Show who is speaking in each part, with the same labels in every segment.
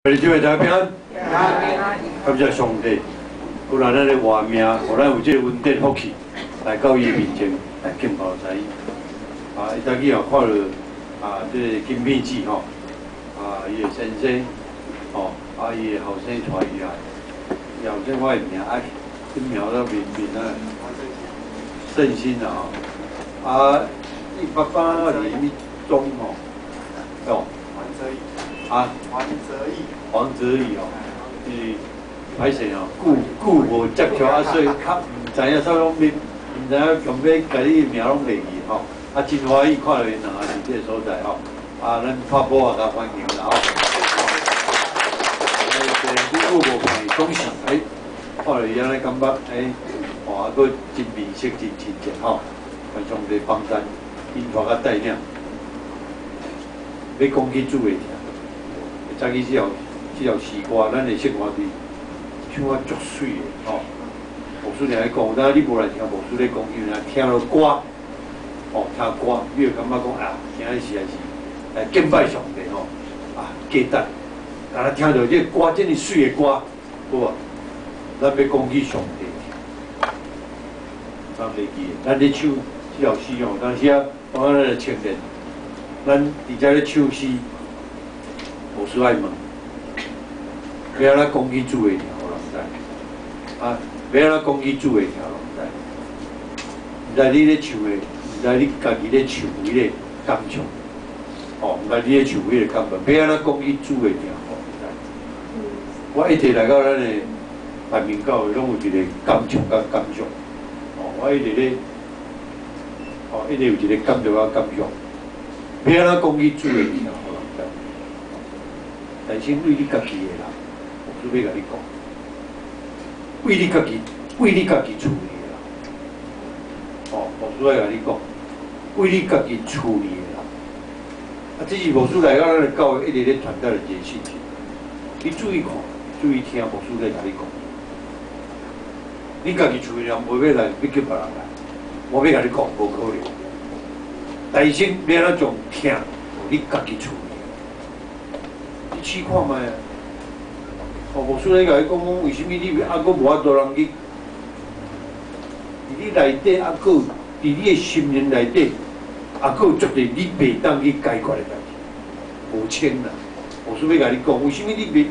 Speaker 1: 弟兄姊妹大家平安，感謝上帝，予咱的活命，予咱有這个恩典福氣，來到伊面前來敬拜神。啊，伊早起也看著啊，這個金片子吼，啊，伊的先生，吼，啊，伊的後生帶伊來，伊後生我的名啊，恁名都面面啊，聖心啊吼，啊，伊爸爸是啥物宗吼？哦，
Speaker 2: 黃澤義。
Speaker 1: 啊，
Speaker 2: 黃澤義。
Speaker 1: 黃澤義哦，伊歹勢哦，久久無接觸啊，所以較毋知影啥攏面，毋知影強欲共你名攏袂記吼。啊，真歡喜看著𪜶兩个佇這个所在吼。啊，咱拍鼓仔共歡迎啦吼。哎，久久無看伊，總是哎，看著伊按呢感覺哎，哇，閣真面色真親切吼。願上帝幫贊，引帶佮帶領。欲講起主的疼，早起這條詩歌，咱的生活裡唱啊足媠的吼。牧師定咧講，有當你無來聽牧師咧講，因為聽著歌，吼聽歌，你會感覺講啊，今日實在是來敬拜上帝吼，啊，價值。但若聽著這個歌，這麼媠的歌，好無？咱欲講起上帝疼，咱袂記得，咱咧唱這條詩吼，當時啊，我咱的青年，咱佇遮咧唱詩，牧師愛問，欲按怎講起主的疼，予人知？啊，欲按怎講起主的疼，予人知？毋知你咧唱的，毋知你家己咧唱彼个感想，哦，毋知你咧唱彼个感覺，欲按怎講起主的疼，予人知？我一直來到咱的大明教會，攏有一个感觸佮感想，哦，我一直咧，哦，一直有一个感觸佮感想。欲按怎講起主的疼，予人知？但是為你家己的人，牧師欲共你講，為你家己，為你家己厝裡的人，哦，牧師愛共你講，為你家己厝裡的人，啊，這是牧師來到咱的教會一直咧傳達的一个信息。你注意看，注意聽，牧師咧共你講，你家己厝裡人無欲來，欲叫別人來，我欲共你講，無可能。但是欲按怎將疼，予你家己厝裡，你試看覓啊？哦，牧師咧共你講講，為啥物你猶閣無法度人去？佇你內底猶閣佇你的心靈內底，猶閣有足濟你袂當去解決的代誌，無清啦。牧師欲共你講，為啥物你袂？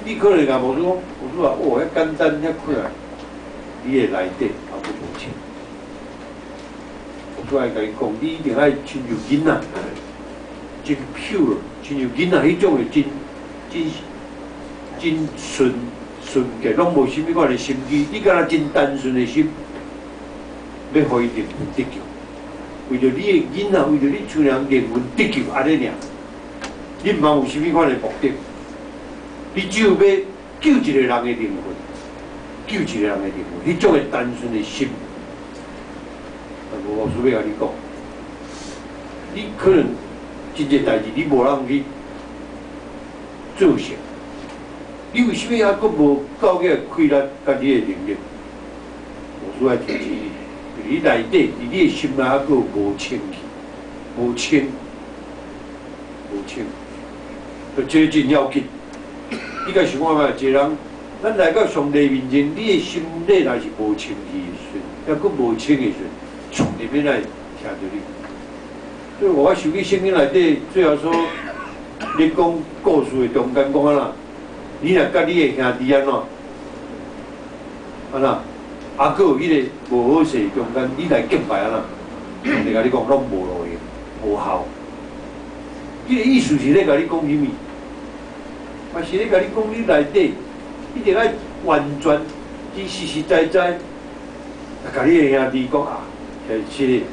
Speaker 1: 你可能共牧師講，牧師話哦，遐簡單，遐困難，你的內底猶閣無清。牧師愛共你講，你一定愛親像囡仔，真 pure，親像囡仔彼種的真真真純純潔，攏無啥物款的心機，你敢若真單純的心，欲予伊靈魂得救，為著你的囡仔，為著你厝人靈魂得救，按呢爾，你毋通有啥物款的目的，你只有欲救一个人的靈魂，救一个人的靈魂，彼種的單純的心。無牧師欲共你講，你可能真濟代誌你無人去做成，你為啥物猶閣無夠個氣力佮你的能力？牧師愛提醒你，你內底佇你的心內猶閣無清氣，無清，無清，就這真要緊。你共想看覓，一個人，咱來到上帝面前，你的心底若是無清氣的時陣，猶閣無清的時陣，上帝欲來聽著你。所以我想起聖經內底，最後說，你講故事的中間講按怎？你若佮你的兄弟按怎？按怎？猶閣有彼个無好勢中間，你來敬拜按怎？上帝共你講攏無路用，無效。彼个意思是咧共你講啥物？嘛是咧共你講，你內底一定愛完全、真實實在在，共你的兄弟講啊，是的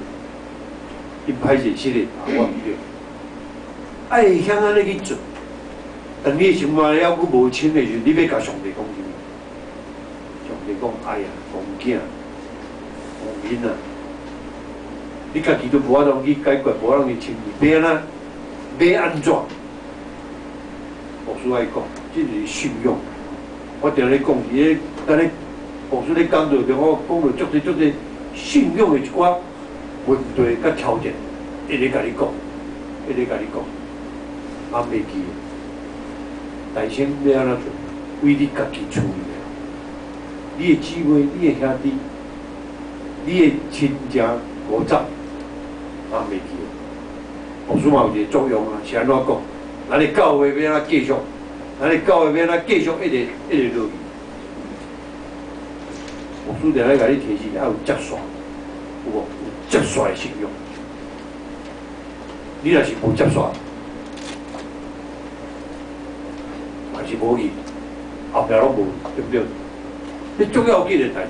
Speaker 1: ，𪜶歹勢是的，啊，我毋對，愛會曉按呢去做。當你的心肝猶閣無清的時陣，你欲共上帝講啥物？上帝講：哎呀，戇囝、戇囡仔，你家己都無法度去解決，無法度去清理，欲按怎？欲按怎？牧師愛講，這就是信仰。我定咧講，佇咧當咧牧師咧講道中，我講著足濟足濟信仰的一寡問題佮挑戰，一直共你講，一直共你講，攏袂記。大声欲按怎做？為你家己厝裡的，你的姊妹、你的兄弟、你的親情五雜，嘛袂記。牧師嘛有一個作用啊，是按怎講？咱的教會欲按怎繼續？咱的教會欲按怎繼續一直一直落去？牧師定咧共你提醒，愛有接線，有無？有接線的信仰。你若是無接線，嘛是無去，後壁攏無，對毋對？這重要緊的代誌，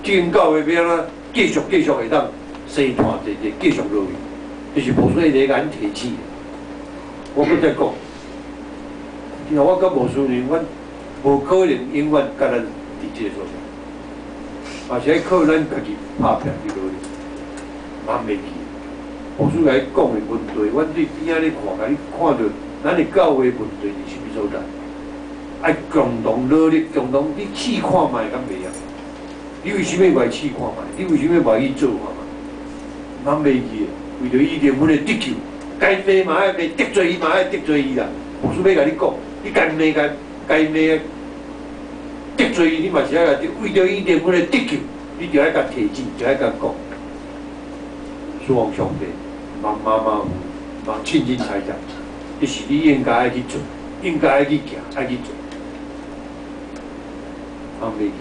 Speaker 1: 這間教會欲按怎繼續繼續會當生團濟濟繼續落去，就是牧師一直共阮提醒。我閣再講，其實我佮牧師呢，阮無可能永遠佮咱佇這個所在，嘛是愛靠咱家己拍拼去努力，嘛袂記。牧師共你講的問題，阮對邊仔咧看，共你看著咱的教會問題佇啥物所在？愛共同努力，共同你試看覓敢袂啊？你為啥物袂試看覓？你為啥物袂去做看覓？咱袂記，為著伊靈魂的得救，該罵嘛愛罵，得罪伊嘛愛得罪伊啦。牧師欲共你講，你共罵共共罵，得罪伊，你嘛是愛共得，為著伊靈魂的得救，你就愛共提醒，就愛共講。侍奉上帝，毋通馬馬虎，毋通凊凊彩彩，這是你應該愛去做，應該愛去行，愛去做。咱袂記，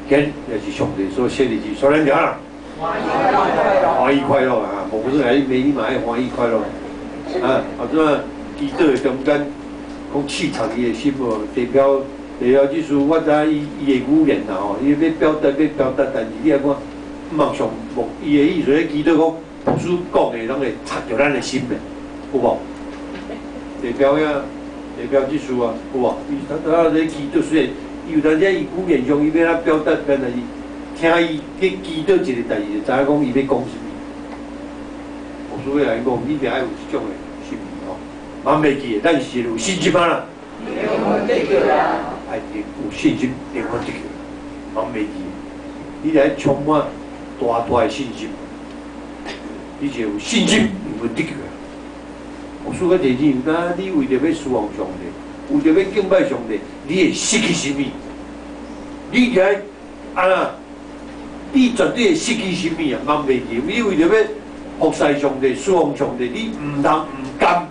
Speaker 1: 今也是上帝所設立之，所以咱就啦，歡喜快樂啊！牧師來罵你嘛愛歡喜快樂啊！啊，怎啊？祈禱的中間講刺插伊的心無？地表地表這事，我知影伊伊的語言啦吼，伊欲表達欲表達，但是你愛看，毋通上牧伊的意思咧祈禱講，牧師講的攏會插著咱的心的，有無？地表遐地表這事啊，有無？伊他他咧祈禱雖然。伊有當時伊語言上伊欲按怎表達，但是聽伊去祈禱一個代誌，就知影講伊欲講啥物。牧師欲來講，你定愛有這種的心意吼，嘛袂記的，咱是有信心啊啦。愛有信心，靈魂得救，嘛袂記。你得愛充滿大大的信心，你就有信心，靈魂得救。牧師閣提醒，那你為著欲侍奉上帝，為著欲敬拜上帝，你會失去啥物？你就愛按怎？你絕對會失去啥物啊？嘛袂記。你為著欲服侍上帝、侍奉上帝，你毋通毋甘，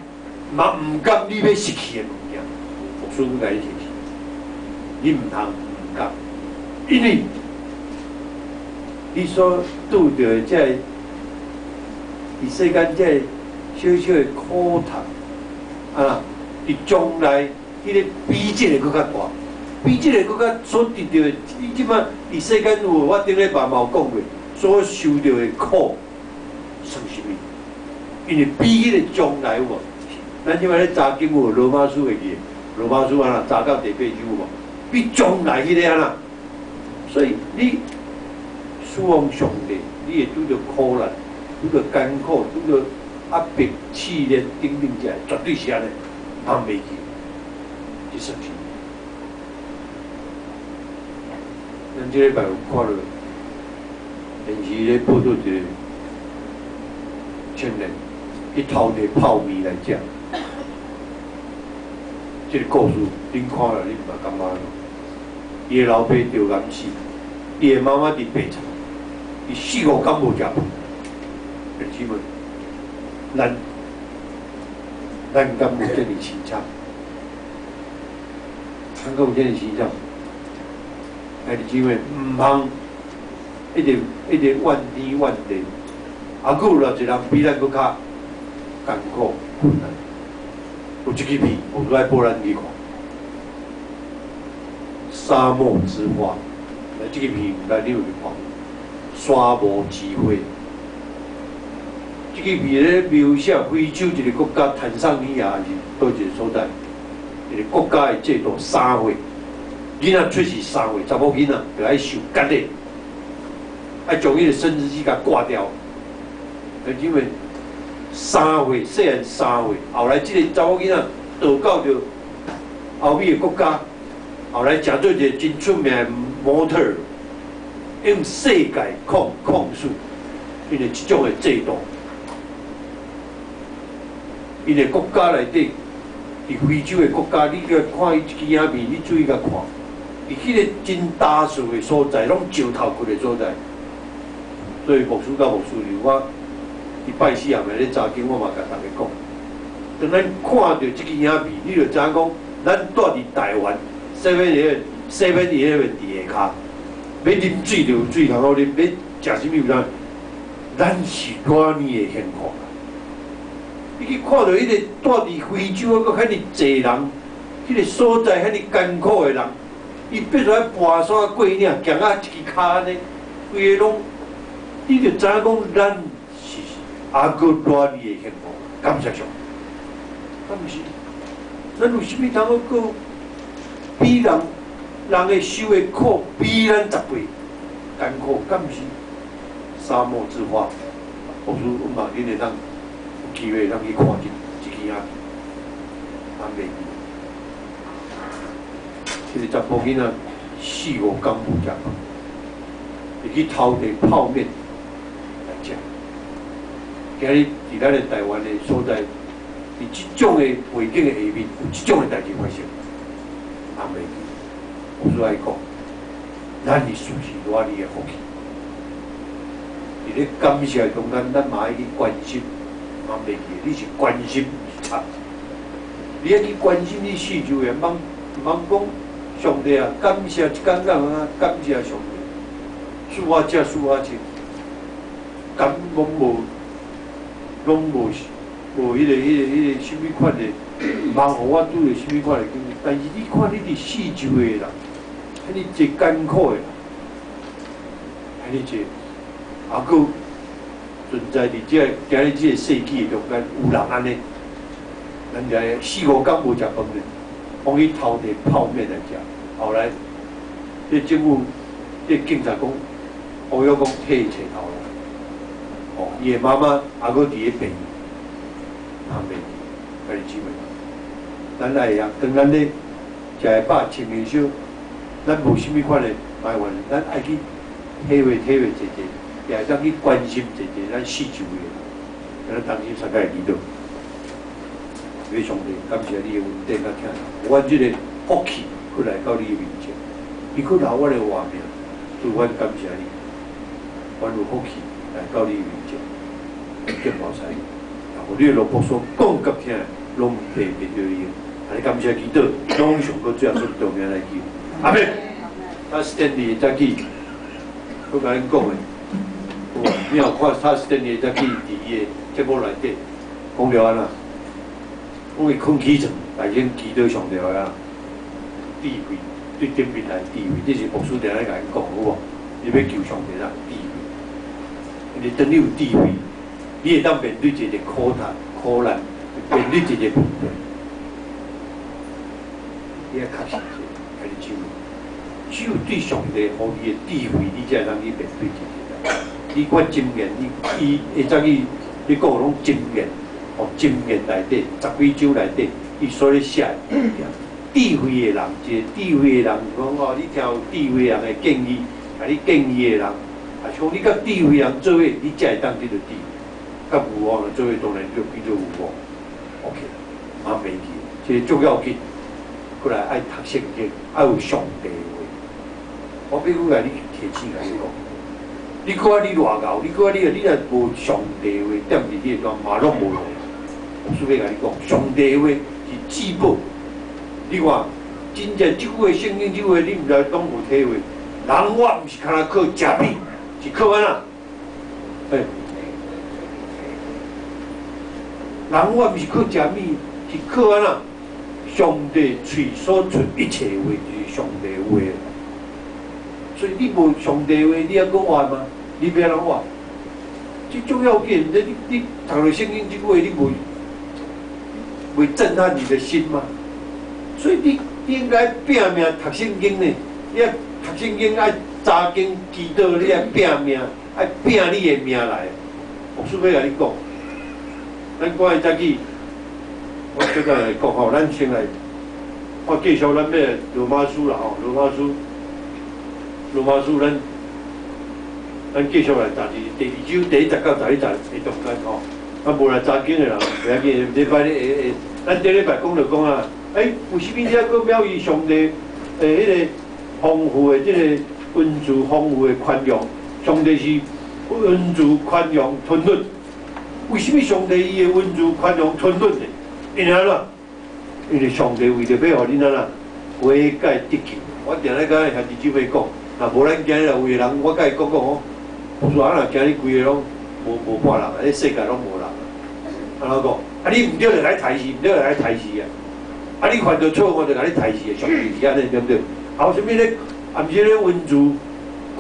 Speaker 1: 嘛毋甘你欲失去的物件。牧師閣共你提醒，你毋通毋甘，因為你所拄著的這個佇世間這個小小的苦痛，啊，佇將來彼個比這個閣較大，比這個閣較所得著的，你這擺佇世間有無？我頂禮拜嘛有講過，所受著的苦算啥物？因為比彼個將來有無？咱這擺咧查經有無？羅馬書會記？羅馬書按怎查到第八章有無？比將來彼個按怎？所以你侍奉上帝，你會拄著苦難，拄著艱苦，拄著壓迫、試煉等等這，絕對是按呢，通袂記，這算是。咱這禮拜有看著電視咧報導一個青年去偷提泡麵來食，這個故事恁看了恁嘛感覺按怎？伊的老爸著癌死，伊的媽媽佇病床，伊四五工無食飯。弟姊妹，咱咱敢有這爾凄慘？咱敢有這爾凄慘？兄弟姊妹，毋通一直一直怨天怨地，啊，閣有偌濟人比咱閣較艱苦困難。有這支片，我閣愛報咱去看。沙漠之花，來這支片，毋知你有去看？沙漠之花，這支片咧描寫非洲一個國家坦桑尼亞還是佗一個所在，一個國家的制度3歲，囡仔出世三歲，查某囡仔就愛受割禮，愛將伊的生殖器共割掉。因為三歲，細漢三歲，後來這個查某囡仔逃到著歐美的國家，後來成做一個真出名的模特，用世界控控訴，因為這種的制度，𪜶的國家內底佇非洲的國家，你去看伊一支影片，你注意共看，佇彼个真焦燥的所在，攏石頭骨的所在。所以牧師佮牧師娘，我佇拜四暗暝咧查經，我嘛共逐家講，當咱看著這支影片，你就知影講，咱蹛佇台灣，7-Eleven 佇下跤，欲啉水就有水通好啉，欲食啥物有啥，咱是偌爾的幸福啊！你去看著彼个蹛佇非洲，閣遐爾濟人，彼个所在遐爾艱苦的人，伊必須愛跋山過嶺，行啊一支跤按呢，規个攏，你就知影講，咱是猶閣偌爾的幸福，感謝上帝。啊，毋是，咱有啥物通好閣比人人的受的苦比咱10倍艱苦，敢毋是？沙漠之花，牧師，我望恁會當有機會通去看這支影片，咱袂記。這个查埔囡仔四五工無食飯，會去偷摕泡麵來食。今日佇咱的台灣的所在，佇這種的背景的下面，有這種的代誌發生，也袂記。我所愛講，咱的事是偌爾的福氣。佇咧感謝中間，咱嘛愛去關心，嘛袂記。你是關心是差，你愛去關心你四周的，毋通毋通講上帝啊，感謝一工工啊，感謝上帝，賜我食，賜我穿，敢攏無，攏無無彼个啥物款的，毋通予我拄著啥物款的境遇。但是你看你佇四周的人，遐爾濟艱苦的人，遐爾濟。猶閣存在佇這个今日這个世紀的中間，有人按呢，咱遮四五工無食飯呢，講去偷摕泡麵來食。後來，這政府、這警察講，哦喲講退揣頭來，哦，伊的媽媽猶閣佇咧病院，通袂記，兄弟姊妹，咱愛會曉，當咱咧食會飽、穿會少，咱無啥物款的埋怨，咱愛去體會體會者者。也會當去關心者者咱四周的人，咱當心三個會祈禱。主上帝，感謝你的恩典佮疼惜，阮這个福氣閣來到你的面前，你閣留阮的活命，主，阮感謝你，阮有福氣來到你的面前，敬拜你，予你的奴僕所講佮聽，攏白袂著用。按呢感謝祈禱，攏上閣主耶穌聖名來求，阿門。啊，Stanley 才去，我共恁講的。你有看他 Stanley 才去佇伊的節目內底講著按怎？講伊睏起床，來先祈禱上帝啊，智慧對頂面來智慧，這是牧師定咧共恁講好無？你欲求上帝啦，智慧。因為當你有智慧，你會當面對一个苦難、苦難，面對一个問題，你愛確實者，兄弟姊妹，只有對上帝予你的智慧，你才會當去面對一个。你看箴言，伊伊會早去，你講攏箴言，哦，箴言內底十幾章內底，伊所咧寫的智慧的人，一个智慧的人講哦，你聽有智慧人的建議，共你建議的人，啊，像你佮智慧人做伙，你才會當得著智慧。佮有王做伙，當然就變做有王。OK，嘛袂記，這個重要緊，過來愛讀聖經，愛有上帝話。我必須共你提醒共你講。你看你偌𠢕，你看你你若無上帝話踮佇你的端，嘛攏無用。牧師欲共你講，上帝話是至寶。你看，真正這句話聖經這句話，你毋知攏有體會。人活毋是干焦靠食物，是靠按怎？欸，人活毋是靠食物，是靠按怎？上帝喙所出一切話，就是上帝話。所以你無上帝話，你猶閣活嗎？你欲按怎活？這重要緊，你你讀著聖經這句話，你袂震撼你的心嗎？所以你你應該拼命讀聖經呢，你愛讀聖經愛查經祈禱，你愛拼命，愛拼你的命來。牧師欲共你講，咱趕快早起，我小可來講吼，咱先來，我繼續咱欲羅馬書啦吼，羅馬書。羅馬書，咱咱繼續來讀第二章第一節到十一節的中間吼。啊，無來查經的人袂要緊，禮拜日會會，咱頂禮拜講就講啊，為啥物你猶閣藐視上帝彼个豐富的這个恩慈、豐富的寬容？上帝是恩慈、寬容、吞忍。為啥物上帝伊會恩慈、寬容、吞忍的？因為按怎？因為上帝為著欲予恁按怎悔改得救。我定咧佮兄弟姊妹講，若無咱今日有的人，我佮伊講講吼，我說啊，若今日規个攏無無半人，這世界攏無人。按怎講？啊，你毋對就共你刣死，毋對就共你刣死啊！啊，你犯著錯，我就共你刣死啊！上帝是按呢，對毋對？啊，有啥物咧？啊，毋是咧恩慈、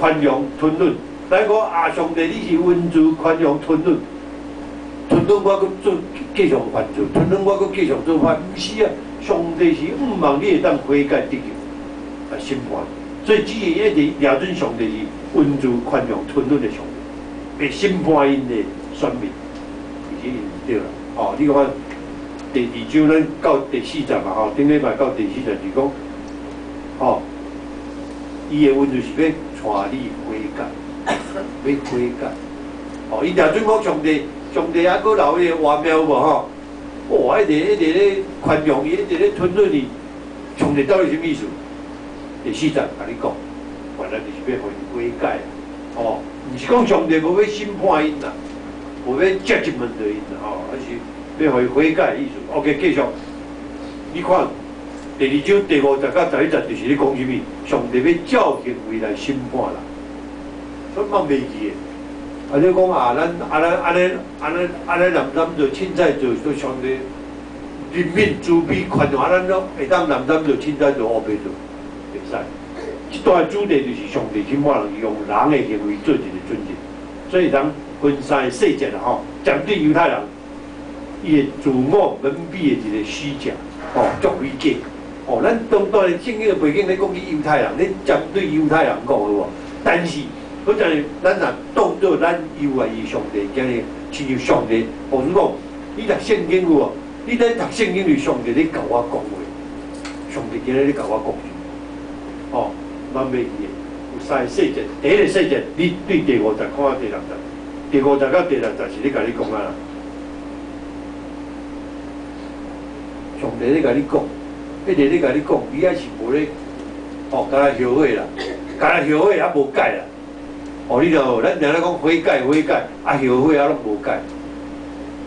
Speaker 1: 寬容、吞忍。咱講啊，上帝你是恩慈、寬容、吞忍，吞忍我閣做繼續犯錯，吞忍我閣繼續做歹，毋是啊！上帝是向望你會當悔改得救，來審判。所以只會一直掠準上帝是恩慈、寬容、吞忍的上帝，袂審判𪜶的選民，其實𪜶毋對啦。哦，你看第二章咱到第四節嘛，吼，頂禮拜到第四節就講，吼，伊的恩慈是欲帶你悔改，欲悔改。哦，伊掠準講上帝，上帝猶閣留彼个活命有無吼？哇，一直一直咧寬容伊，一直咧吞忍伊，上帝到底啥物意思？第四節共你講，原來就是欲予𪜶悔改。哦，毋是講上帝無欲審判𪜶啦，無欲 judgment 𪜶啦，吼，而是欲予伊悔改的意思。OK，繼續，你看第二章第五節到11節就是咧講啥物？上帝欲照行為來審判啦，所以莫袂記的。啊！你講啊，咱啊咱按呢按呢按呢濫濫做凊彩做，做上帝憐憫慈悲寬容，啊，咱攏會當濫濫做凊彩做烏白做，袂使。這段主題就是上帝審判人，用人的行為做一個準則，所以人分三個細節啦吼，針對猶太人，伊的自我蒙蔽的一個虛假，吼，足虛假。哦，咱當當然聖經的背景咧講起猶太人，咧針對猶太人講的無，但是。好在咱若當做咱猶愛伊上帝，今日親像上帝，我是講，你讀聖經有無？你咧讀聖經，就上帝咧共我講話，上帝今日咧共我講啥？哦，咱袂記的，有三個細節，第一個細節，你對第五節看到第六節，第五節到第六節是咧共你講啊。上帝咧共你講，一直咧共你講，伊猶是無咧，哦，敢若後悔啦，敢若後悔猶無改啦。哦，你著咱定咧講悔改悔改，啊後悔啊攏無改。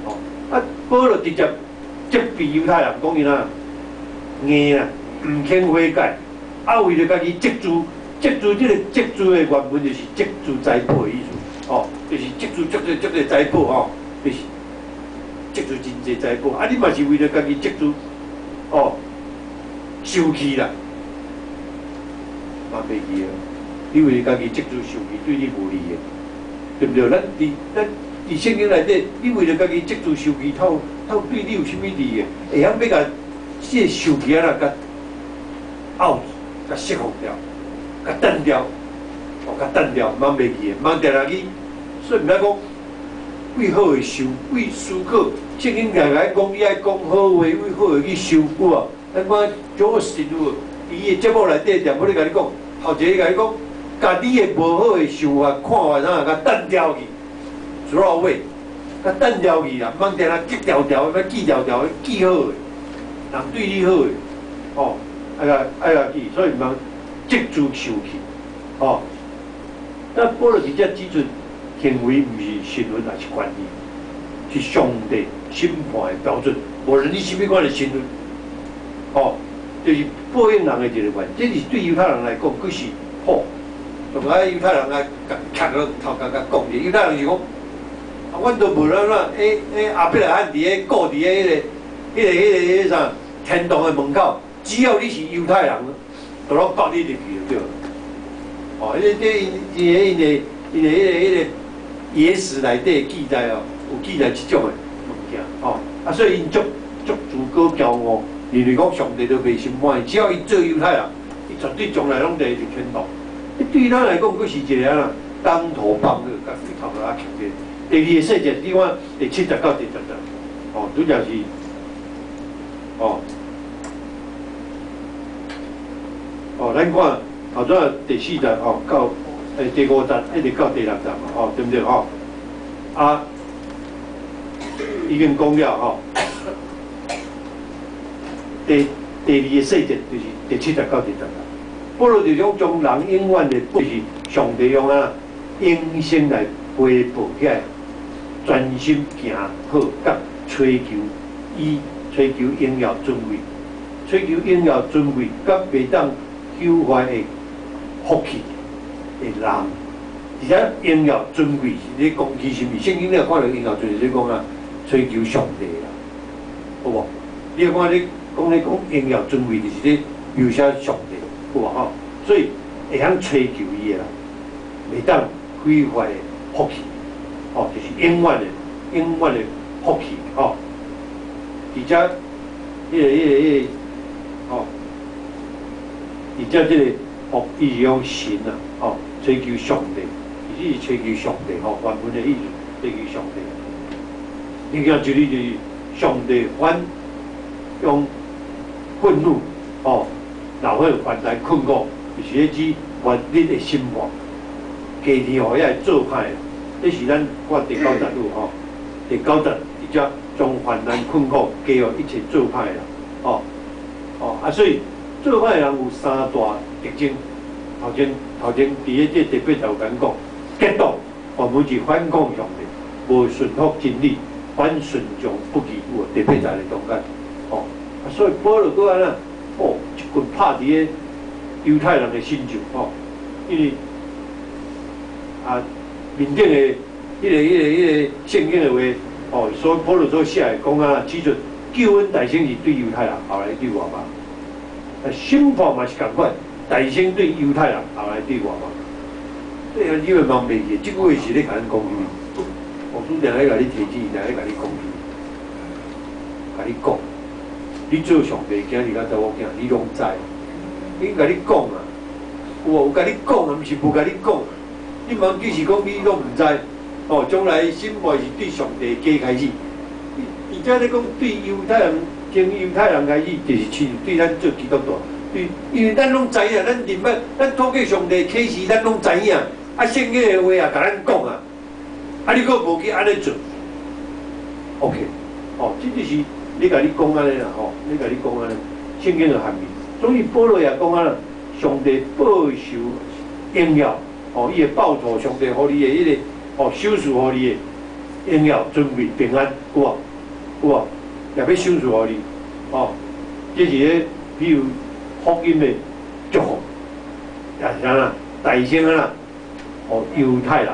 Speaker 1: 哦，啊保羅直接責備猶太人講伊哪硬啊，毋肯悔改，啊為著家己積資，積資這个積資的原文就是積資財寶的意思，哦，就是積資足濟足濟財寶吼，就是積資真濟財寶，啊你嘛是為著家己積資，哦，受氣啦，嘛袂記啊。你為家己積資受氣，對你無利的，對毋對？咱佇咱佇聖經內底，你為著家己積資受氣，透透對你有啥物利的？會曉欲共這个受氣按怎共 out，共釋放掉，共斷掉，哦，共斷掉，毋通袂記的，毋通定定去。所以毋使講為好的想，為思考。聖經定定講，你愛講好話，為好的去想，有無？咱看九十有無？伊的節目內底定無咧共你講，頭一個共你講。共你的無好的想法、看法，怎啊共擲掉去？throw away，共擲掉去啦，毋通定定記牢牢，欲記牢牢，記好的，人對你好的，吼，愛共愛共記，所以毋通積資受氣，吼。但保羅直接指出，行為毋是身份，也是權利，是上帝審判的標準。無論你啥物款的身份，吼，就是報應人的一個原則。這是對猶太人來講，閣是好。同啊猶太人啊，共徛落頭殼共講者，猶太人是講，啊，阮都無按怎，彼彼亞伯拉罕佇咧顧佇咧彼个、彼个、彼个、彼个啥天堂的門口，只要你是猶太人，就攏放你入去就對了。哦，彼个、這𪜶、𪜶的、𪜶的、𪜶的、彼个、彼个野史內底記載哦，有記載這種的物件，哦，啊，所以𪜶足足自高驕傲，認為講上帝都袂審判，只要伊做猶太人，伊絕對將來攏會入天堂。對咱來講，閣是一個按怎當頭棒喝，共對頭殼仔徛者。第二個細節，你看第七節到第十節，哦，拄則是，哦，哦，咱看頭先第四節哦，到第五節一直到第六節嘛，哦，對毋對？吼，啊，已經講了吼。第二個細節就是第七節到第十節。保羅就講將人永遠的，就是上帝用啊永生來回報起來，專心行好，佮追求伊追求榮耀尊貴，追求榮耀尊貴，佮袂當朽壞的福氣的人，而且榮耀尊貴是咧講其實是聖經，你若看著榮耀尊貴，是講啊追求上帝啦，好無？你若看你講咧講榮耀尊貴，就是咧描寫上帝，有無吼？所以會曉追求伊的啦，袂當毀壞的福氣，吼，就是永遠的、永遠的福氣，吼。而且，彼個，吼，而且這個福，伊是用神啊，吼，追求上帝，其實是追求上帝，吼，原文的意思，追求上帝。你看這裡就是上帝反用憤怒，吼，惱恨患難困苦，就是咧指末日的審判，加添予遐做歹的，這是咱看第九節有吼，第九節直接將患難困苦加予一切做歹的人，吼，哦啊，所以做歹的人有三大特徵。頭前佇咧這第八節有共講，結黨，原文是反抗上帝，無順服真理，反順從不義，有第八節的中間，吼，啊，所以保羅閣按怎，哦，一棍拍佇咧猶太人的身上，吼，因為啊，面頂的彼個聖經的話，哦，所保羅所寫的講啊，指出救恩大先是對猶太人，後來對外邦。啊，審判嘛是仝款，大先對猶太人，後來對外邦。對啊，你會茫袂記，這句話是咧共咱講啥物？牧師定咧共你提醒，定咧共你講啥物？共你講，你做上帝囝兒佮查某囝，你攏知。伊共你講啊，有無？有共你講啊，毋是無共你講。你毋通只是講你攏毋知。哦，將來審判是對上帝的家開始。而且咧講對猶太人，從猶太人開始，就是親像對咱做基督徒，對，因為咱攏知影，咱認捌，咱透過上帝啟示，咱攏知影。啊，聖經的話也共咱講啊，啊，你閣無去按呢做，OK，哦，這就是咧共你講按呢啦，吼，咧共你講按呢，聖經的含義。所以保羅也講啊，上帝報仇榮耀，哦，伊的報酬，上帝予你的彼個，哦，賞賜予你的榮耀、尊貴、平安，有無？有無？也欲賞賜予你，哦，這是咧，比如福音的祝福，也是按怎，大先按怎，哦，猶太人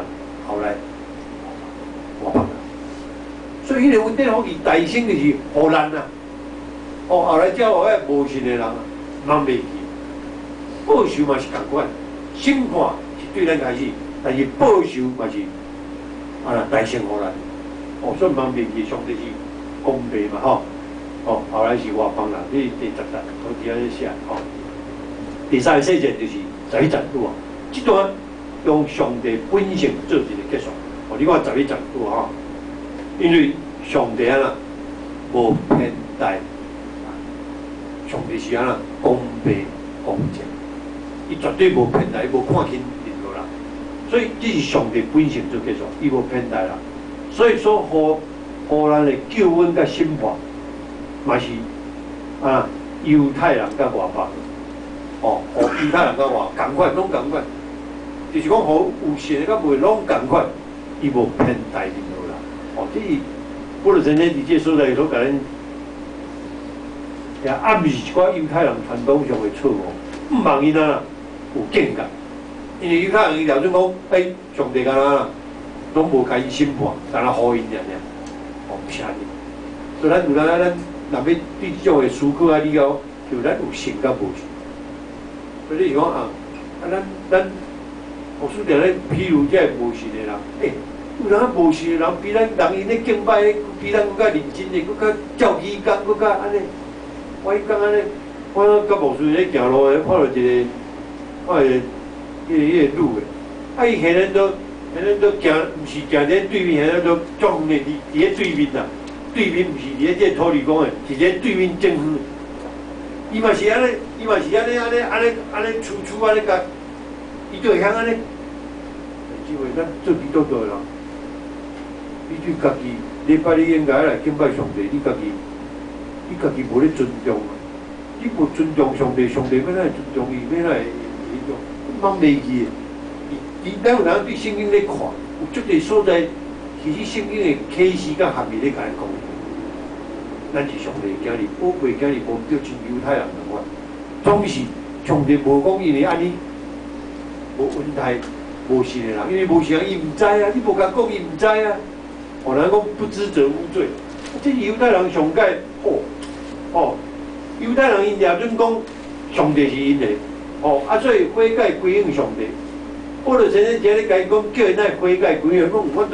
Speaker 1: 後來外邦人，所以彼個恩典福氣大先就是予咱啊，哦，後來才予遐無信的人茫袂記，報仇嘛是仝款，審判是對咱開始，但是報仇嘛是啊啦，大先予咱，哦，所以茫袂記上帝是公平嘛吼，哦，後來是外邦人，這是第十節，都佇遐咧寫吼。第三個細節就是十一節有無？這段用上帝本性做一個結束。哦，你看十一節有吼，因為上帝按怎無偏待，上帝是按怎公平公正，伊絕對無偏待，伊無看輕任何人，所以這是上帝本性做結束，伊無偏待啦。所以說，予咱的救恩佮審判，嘛是啊猶太人佮外邦，哦，予猶太人佮外仝款，攏仝款，就是講予有信的佮無攏仝款，伊無偏待任何人。哦，這是保羅先生佇這個所在所共咱也暗示一寡猶太人傳統上的錯誤，毋茫𪜶啊有見解，因為猶太人伊了準講，欸，上帝敢若攏無共𪜶審判，敢若予𪜶爾爾，哦，毋是按呢。所以咱有當咱若欲對這種的思考啊，理解，就咱有信佮無信。所以你是講啊，啊咱牧師定咧，譬如這个無信的人，欸，有當無信的人比咱人𪜶咧敬拜，比咱閣較認真的，閣較照起工，閣較按呢。我彼工按呢，我佮牧師咧行路的，看著一個，看一個，彼個女的，啊，伊現在都行，毋是行佇咧對面，現在都足遠的，佇咧對面啦，對面毋是佇咧這個土地公的，是佇咧對面正遠。伊嘛是按呢，伊嘛是按呢，按呢，按呢，按呢，粗粗按呢共，伊就會曉按呢。姊妹，咱做基督徒的人，你對家己禮拜你應該來敬拜上帝，你家己無咧尊重啊！你無尊重上帝，上帝欲哪會尊重伊？欲哪會彼種？攏袂記的。伊伊咱有當對聖經咧看，有足濟所在，其實聖經的啟示佮含義咧共咱講。咱是上帝的囝兒，寶貝囝兒，無毋著像猶太人仝款，總是上帝無講因為按呢無恩待無信的人，因為無信人伊毋知啊，你無共講伊毋知啊。哦，人講不知者無罪，這是猶太人上蓋好哦。猶太人𪜶掠準講上帝是𪜶的，哦，啊，所以悔改歸向上帝。保羅先生今日共𪜶講，叫𪜶愛悔改歸向，講阮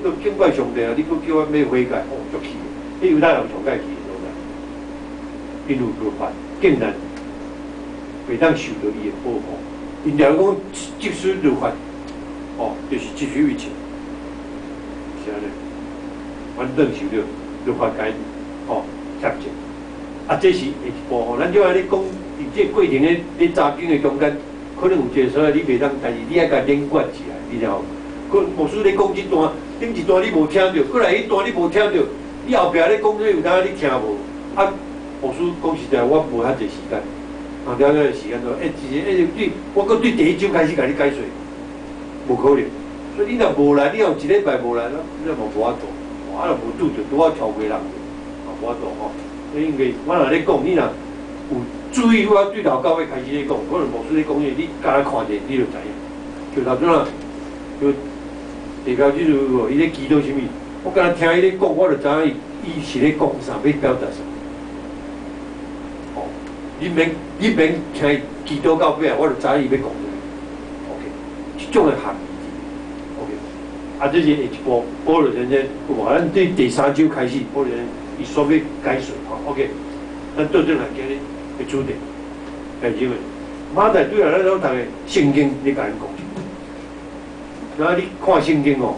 Speaker 1: 都敬拜上帝啊，你閣叫阮欲悔改，哦，足氣的。彼猶太人上蓋氣的所在，因為律法竟然袂當受到伊的保護。𪜶掠講即使律法，哦，就是執守一切，是按呢，反正受著律法共哦貼著。啊，這是下一步吼，咱就按呢講，佇這個過程咧咧查經的中間，可能有一個所在你袂當，但是你愛共連貫起來，你知無？可牧師咧講這段，頂一段你無聽著，閣來彼段你無聽著，你後壁咧講這有當你聽無？啊，牧師講實在，我無遐濟時間，啊，了了時間都，欸，一個，欸，對，我閣對第一章開始共你解說，無可能。所以你若無來，你若有一禮拜無來，咱嘛無法度，啊，若無拄著，拄好超過人，嘛無法度吼。因為我若咧講，你若有注意，我對頭到尾開始咧講，可能牧師咧講嘢，你敢若看者，你就知影。就頭拄仔，就地表這就伊咧祈禱啥物，我敢若聽伊咧講，我就知影伊伊是咧講啥，欲表達啥。哦，你免聽伊祈禱到尾，我就知影伊欲講啥物。OK，這種的含義。OK，啊，這是下一步，保羅先生有無？咱對第三章開始，保羅先生伊說欲解說吼。OK，咱倒轉來今日的主題，來因為馬太對來咱所讀的聖經，咧共咱講啥物？那你看聖經哦，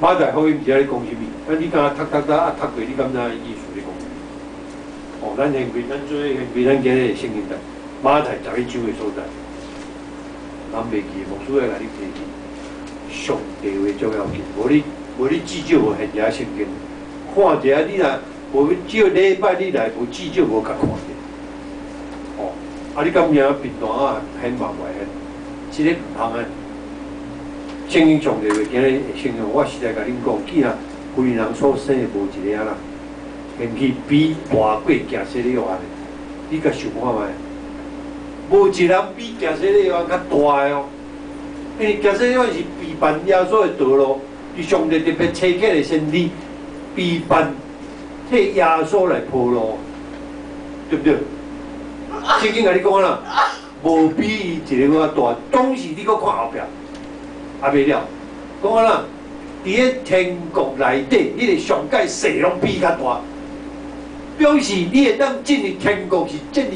Speaker 1: 馬太福音是咧講啥物？啊，你敢若讀讀讀啊讀過，你敢知影意思咧講？哦，咱現在咱做現在咱今日的聖經讀馬太11章的所在，咱袂記，牧師愛共你提起。上帝話足要緊，無你至少無現遮聖經，看一下你若無少禮拜你來，無至少無共看著。哦，啊你敢有影貧惰啊，顯嘛袂顯，這个毋通啊。聖經上帝話今日聖經，我實在共恁講，既然婦人所生的無一個啊啦，賢去比大過行洗禮約翰的，你共想看覓？無一人比行洗禮約翰較大的哦。因為行洗禮約翰是備辦耶穌的道路，伊上帝特別差遣的先知，備辦替耶穌來鋪路，對不對？聖經共你講啦，無比伊一個閣較大，總是你閣看後壁，還袂了。講啊啦，佇咧天國內底，彼個上蓋細攏比伊較大，表示你會當進入天國是進入，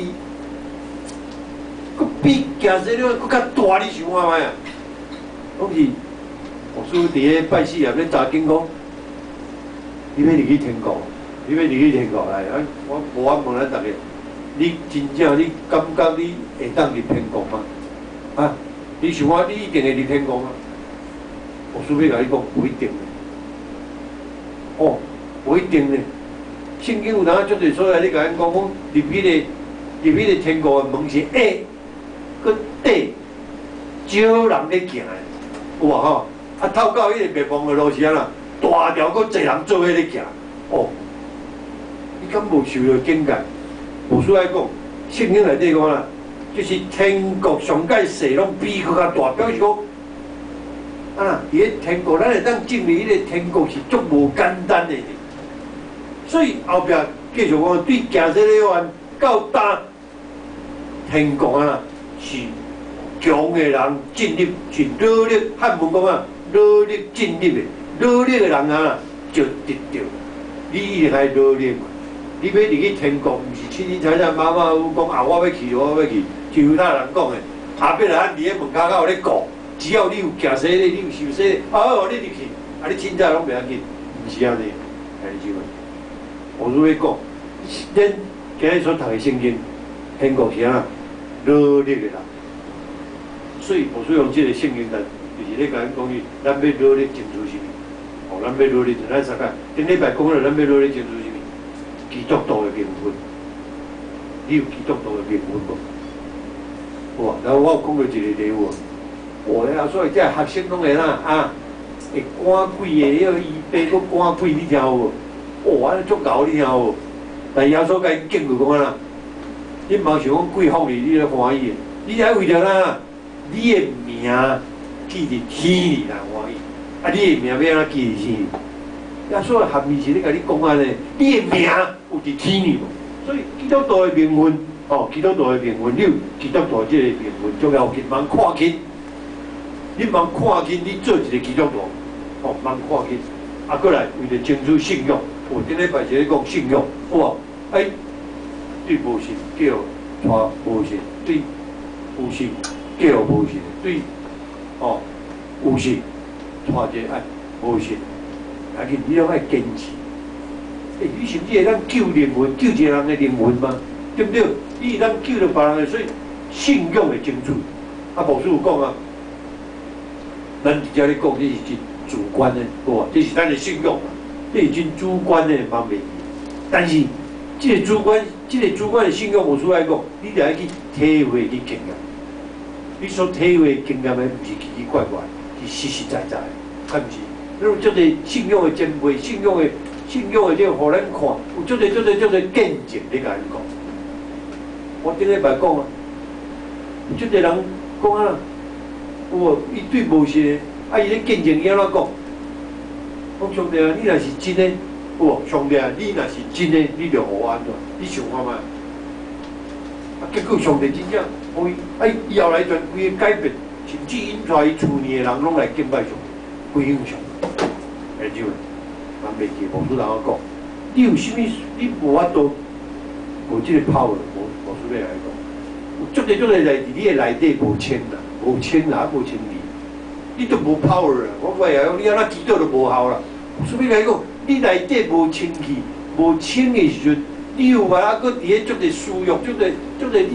Speaker 1: 閣比行洗禮約翰閣較大，你想看覓啊？講是牧師佇咧拜四啊，咧查經講，你欲入去天國，你欲入去天國來？啊，我無我問咱逐家，你真正你感覺你會當入天國嗎？啊，你想看你一定會入天國嗎？牧師欲共你講，無一定的。哦，無一定的。聖經有當足濟所在，你共咱講講入彼個天國的門是狹，閣窄，少人咧行的，有無吼？啊，透到彼個滅亡的路是按怎？大條閣濟人做伙咧行，哦，你敢無受著警戒？牧師愛講，聖經內底講啦，就是天國上蓋細攏比閣較大，表示講，啊，佇咧天國，咱會當進入彼個天國是足無簡單的。所以後壁繼續講，對行洗禮約翰到今天國啊，是強的人進入，是努力漢文講啊，努力進入的，努力的人啊，就得著。你一定愛努力嘛。你欲入去天國，毋是凊凊彩彩馬馬虎虎講啊，我欲去，我欲去，就猶太人講的，亞伯拉罕佇咧門跤口咧顧，只要你有行洗禮，你有受洗禮，哦，你入去，啊，你凊彩攏袂要緊，毋是按呢，兄弟姊妹。我如欲講，咱今日所讀的聖經，天國是按怎努力的人，所以牧師用這個聖經來，就是咧共咱講，咱欲努力爭取啥物？哦，哦，咱欲努力，咱啥個？頂禮拜講了，咱欲努力爭取啥物？基督徒的名分，你有基督徒的名分無？哇！然後我有講過一個例有無？哇！啊，所以這學生攏會哪啊？會趕鬼的，彼個伊爸閣趕鬼，你聽有無？哇！按呢足𠢕，你聽有無？但耶穌共𪜶警告講按怎？你毋通想講鬼放你，你咧歡喜的，你愛為著哪？你的名記佇天裡來歡喜。啊！你的名欲按怎記佇天裡？耶穌的含義是咧共你講按呢，你的名有佇天裡無？所以基督徒的名分，哦，基督徒的名分，你有基督徒這個名分，重要緊，毋通看輕，你毋通看輕，你做一個基督徒，哦，毋通看輕。啊，閣來為著爭取信仰，有頂禮拜是咧講信仰，有無？哎，對無信叫帶無信，對有信叫無信，對哦有信帶一個愛無信，啊，緊你攏愛堅持。欸，你甚至會當救靈魂，救一個人的靈魂嗎？對毋對？你會當救著別人的，所以信仰的爭取。啊，牧師有講啊，咱佇遮咧講，這是真主觀的，無？這是咱的信仰嘛，這是真主觀的方面。但是，這個主觀，這個主觀的信仰，牧師愛講，你著愛去體會去經驗。你所體會經驗的，毋是奇奇怪怪，是實實在在的，敢毋是？你有足濟信仰的前輩，信仰的這個予咱看，有足濟足濟足濟見證咧，共𪜶講。我頂禮拜講啊，有足濟人講啊，有無？伊對無信的，啊，伊咧見證伊按怎講？講上帝啊，你若是真的，有無？上帝啊，你若是真的，你就予我按怎？你想看覓？啊，結果上帝真正予伊，啊，伊後來全規个改變，甚至𪜶帶伊厝裡的人攏來敬拜上帝，歸向上帝。哎，就，咱袂記牧師人講，你有啥物？你無法度，無這個 power，無牧師欲來講，有足濟足濟代誌，你的內底無清啦，無清啦，無清理，你都無 power 啦。我會講，你按怎祈禱都無效啦。牧師欲來講，你內底無清氣、無清的時陣，你有法啊？閣佇咧足濟私欲，足濟足濟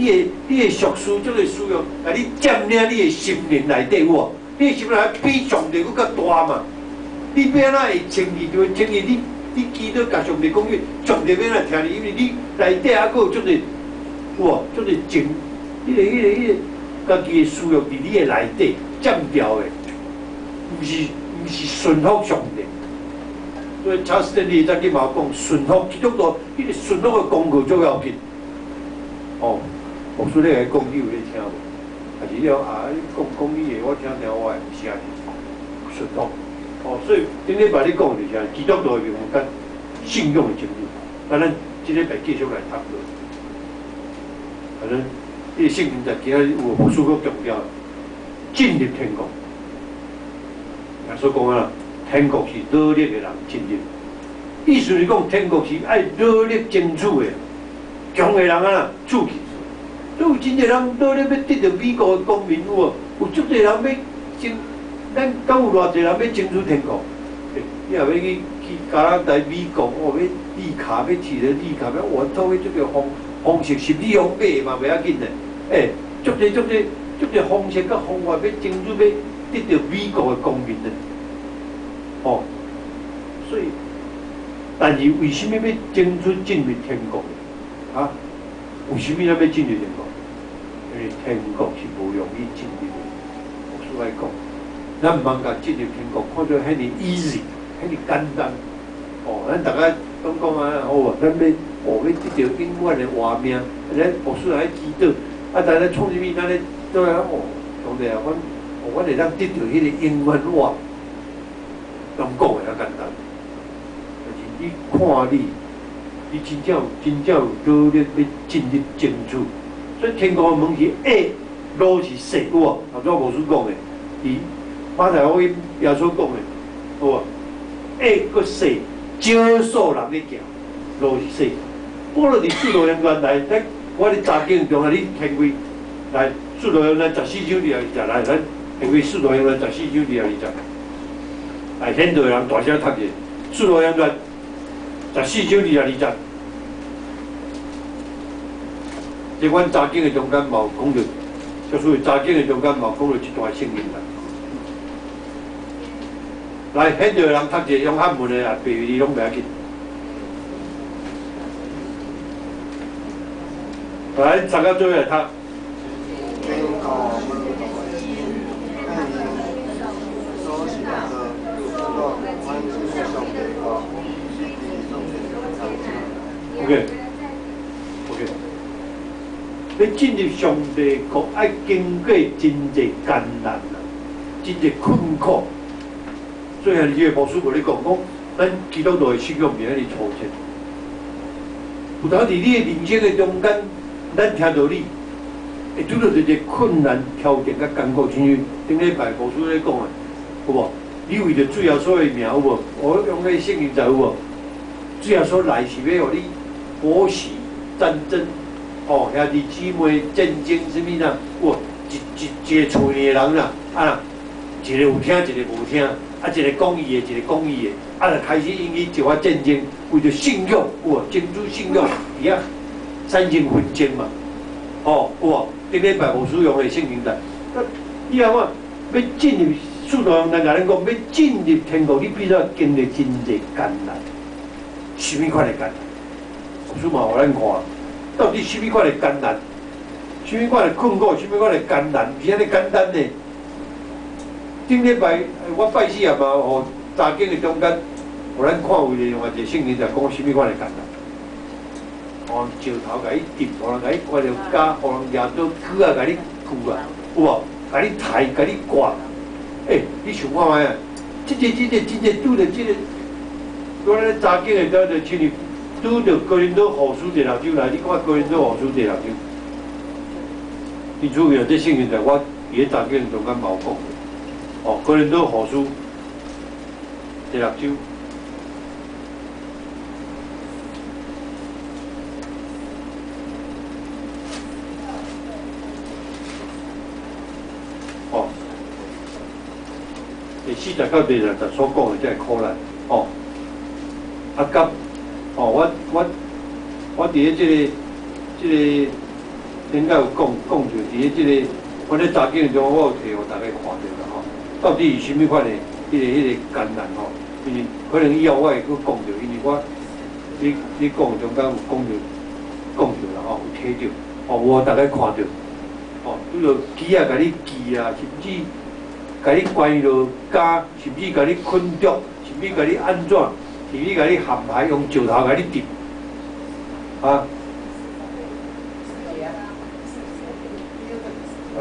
Speaker 1: 你的俗事，足濟私欲，共你佔領你的心靈內底有無？你的心靈比上帝閣較大嘛？你欲按怎會清氣？就會清氣。你祈禱共上帝講，上帝欲按怎聽你？因為你內底還閣有足濟有無？足濟情，彼個家己的私欲佇你的內底佔掉的，毋是順服上帝。所以查斯頓利才去嘛講順服基督徒，彼個順服的功課足要緊。哦，牧師咧來講，你有咧聽無？還是你講啊？你講講你的，我聽聽我的，毋是按呢。順服。哦，所以頂禮拜你講就是啥？基督徒的名分佮信仰的程度。啊，咱這禮拜繼續來討論。反正，彼個聖經在今仔日有牧師閣強調，進入天國。耶穌講啊，天國是努力的人進入。意思是講，天國是愛努力爭取的，強的人啊，出去。所以有真濟人努力欲得著美國的公民有無？有足濟人欲爭，咱敢有偌濟人欲爭取天國？欸，你若欲去加拿大、美國，哦，欲綠卡，欲取著綠卡，欲換套彼這個方式，甚至用買嘛袂要緊的。欸，足濟足濟足濟方式佮方法，欲爭取欲得著美國的公民的。哦，所以，但是為啥物欲爭取進入天國？啊？為啥物咱欲進入天國？因為天國是無容易進入的。牧師來講，咱毋通共進入天國看做彼爾 easy，彼爾簡單。哦，咱逐家攏講啊，哦，咱欲哦欲得著永遠的活命，咱牧師來祈禱，啊，但咱創啥物？咱咧做啊哦，上帝啊，阮會當得著彼个永遠活，攏講會較簡單。但是你看你，你真正真正有努力欲進入爭取，所以天國的門是狹，路是細，有無？頭拄牧師講的，佇馬太福音耶穌講的，有無？狹閣細，少數人咧行，路是細。保羅佇使徒行傳來，咱我佇查經中啊，你掀開來，使徒行傳十四章二十二節來，咱掀開使徒行傳十四章二十二節，來，現代人大聲讀者，使徒行傳十四章二十二節，這阮查經的中間嘛有講著，就是查經的中間嘛有講著一段聖經啦。來，現在人讀一個用漢文的啊，白字攏袂要緊。來，大家做伙來讀。
Speaker 2: 經過門徒的心，彼所信的道，講阮進入上帝國，必得
Speaker 1: OK，OK。欲進入上帝國，愛經過真濟艱難啊，真濟困苦。所以這個牧師無咧講，講咱基督徒的信仰毋是遐爾粗淺。有當佇你的人生的中間，咱聽著你會拄著一個困難挑戰佮艱苦，親像頂禮拜牧師咧講的，有無？你為著主耶穌的名，有無？我用彼個聖經在有無？主耶穌來是欲予你婆媳戰爭，吼，兄弟姊妹戰爭，啥物啦？有無？一個厝裡的人啦，啊，一個有聽，一個無聽。啊，一個講伊的，一個講伊的，啊，就開始引起一寡戰爭，為著信仰，有無？爭取信仰，佇遐產生紛爭嘛，吼，有無？頂禮拜牧師用的聖經在，啊，你看看，欲進入使徒行傳共咱講，欲進入天國，你必須要經歷真濟艱難，啥物款的艱難？牧師嘛予咱看，到底啥物款的艱難？啥物款的困苦？啥物款的艱難？毋是按呢簡單的。頂禮拜我拜四也嘛，予查經的中間，予咱看有一個另外一個聖經就講啥物款的艱難。哦，石頭共你掟，予人共你關著監，予人舉刀鋸仔共你鋸啊，有無？共你刣，共你割。欸，你想看覓啊？這個拄著這個，我咧查經的時陣就親像拄著哥林多後書第六章來，你看哥林多後書第六章，真趣味啊！這聖經在我佇咧查經中間嘛有講。哦，哥林多後書第六章，哦，第40到第60所講的這個苦難，哦，啊，佮，哦，我佇咧這個頂擺有講講著，佇咧這個，我咧查經中，我有提予大家看著啦，吼。到底是啥物款的彼個艱難吼？因為可能以後我會閣講著，因為我你講的中間有講著啦吼，有提著，吼，有予大家看著，吼，拄著機仔共你鋸啊，甚至共你關落監，甚至共你捆綁，甚至共你按怎，甚至共你陷害，用石頭共你掟，啊。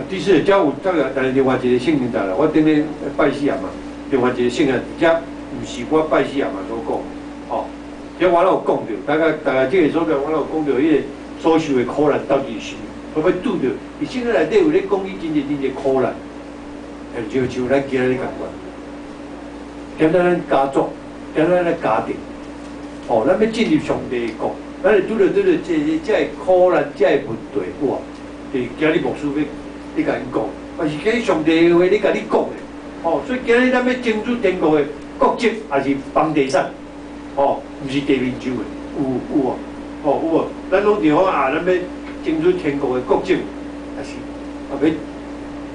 Speaker 1: 第四，遮有這個，但是另外一個聖經在啦。我頂禮拜四啊嘛，另外一個聖經，遮毋是我拜四啊嘛所講，吼，這我攏有講著，大概這個所在我攏有講著，彼個所受的苦難到底是啥物？我欲拄著，佇聖經內底有咧講伊真濟真濟苦難，就像咱今日共款，點咱咱家族，點咱咱家庭，吼，咱欲進入上帝的國，咱會拄著這個苦難，這個問題，有無？就是今日牧師欲。你共𪜶講，嘛是今日上帝的話，咧共你講的，吼，所以今日咱欲爭取天國的國籍，也是房地產，吼，毋是地面上的，有無？吼，有無？咱攏想講啊，咱欲爭取天國的國籍，也是啊，欲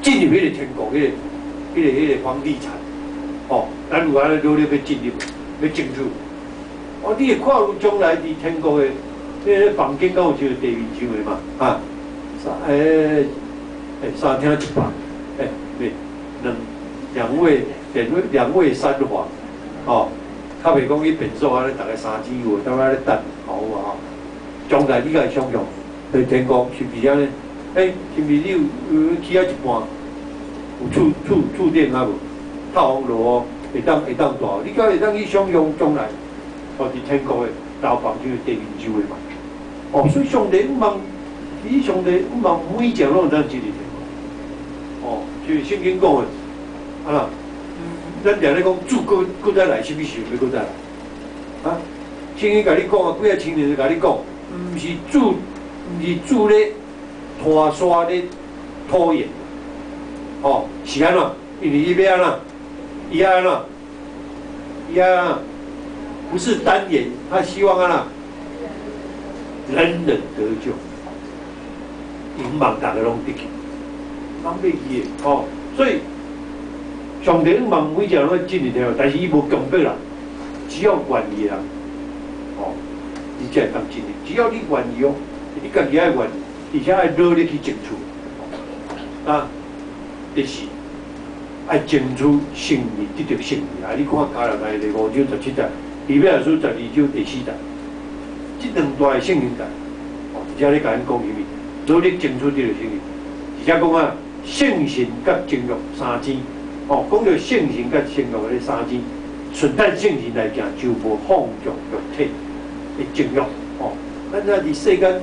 Speaker 1: 進入彼個天國，彼個房地產，吼，咱有按呢努力欲進入，欲爭取。哦，你會看有將來佇天國的，彼個房間敢有像地面上的嘛？啊，三廳一房，欸，兩兩衛三房，吼，較袂講去便所按呢，逐家三姊妹踮遐咧等，好無吼？將來你共想像，佇天國是毋是按呢？欸，是毋是你有起到一半，有厝頂啊無？透風落雨會當大，你敢會當去想像將來，哦，佇天國的樓房就是地面上的嘛？哦，所以上帝毋望，其實上帝毋望每一個攏會當進入天國。哦，就是聖經講的，啊，咱定咧講主閣再來，啥物時陣欲閣再來？啊，聖經共你講啊，幾仔千年就共你講，毋是主咧拖沙咧拖延，哦，是按怎？因為伊欲按怎？伊愛按怎？伊愛按怎？不是耽延，他希望按怎？人人得救，伊毋望逐个攏得救。拢欲去的，吼，所以上帝望每一个人拢進入天國，但是伊無強迫人，只要願意的人，哦，你才會當進入。只要你願意哦，你家己愛願意，而且愛努力去爭取。啊，第四，愛爭取勝利，得著勝利。啊，你看迦勒來第五章十七節，以比亞書12章第四節，這兩段的聖經節，哦，而且咧共咱講啥物？努力爭取得著勝利。而且講啊，聖神佮情慾三支，哦，講著聖神佮情慾的三支，順咱聖神來行，就無放縱肉體的情慾，哦，咱遮佇世間